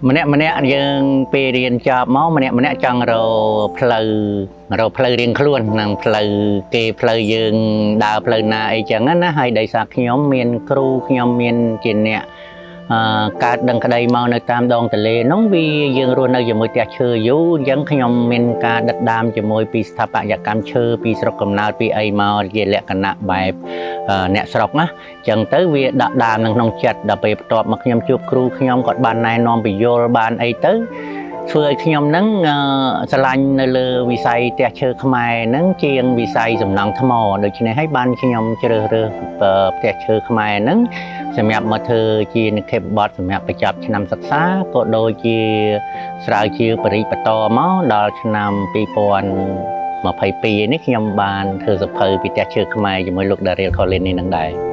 ម្នាក់ម្នាក់យើងពេលរៀនចប់មកម្នាក់ម្នាក់ចង់រកផ្លូវរកផ្លូវរៀងខ្លួននិងផ្លូវគេផ្លូវយើងដើរផ្លូវណាអីចឹងណាហើយដោយសារខ្ញុំមានគ្រូខ្ញុំមានជាអ្នកអឺកើតដឹងក្តីមកនៅតាមដងទន្លេនោះវាយើងរស់នៅជាមួយផ្ទះឈើយូរអញ្ចឹងខ្ញុំមានការដិតដាមជាមួយពីស្ថាបត្យកម្មឈើពីស្រុកកំណើតពីអីមកជាលក្ខណៈបែបអឺអ្នកស្រុកណា ចឹងទៅវាដាក់ដាមនៅក្នុងចិត្តដល់ពេលបន្ទាប់មកខ្ញុំជួបគ្រូខ្ញុំគាត់បានណែនាំពន្យល់បានអីទៅធ្វើឲ្យខ្ញុំហ្នឹងអឺស្រឡាញ់នៅលើវិស័យផ្ទះឈើខ្មែរហ្នឹងជាងវិស័យសំណង់ថ្មដូច្នេះហើយបានខ្ញុំជ្រើសរើសអឺផ្ទះឈើខ្មែរហ្នឹងសម្រាប់មកធ្វើជានិក្ខេបបទសម្រាប់បញ្ចប់ឆ្នាំសិក្សាក៏ដូចជាស្រាវជ្រាវបរិបតមកដល់ឆ្នាំ2022នេះខ្ញុំបានធ្វើសៀវភៅពីផ្ទះឈើខ្មែរជាមួយលោក Daryl Collins នេះនឹងដែរ។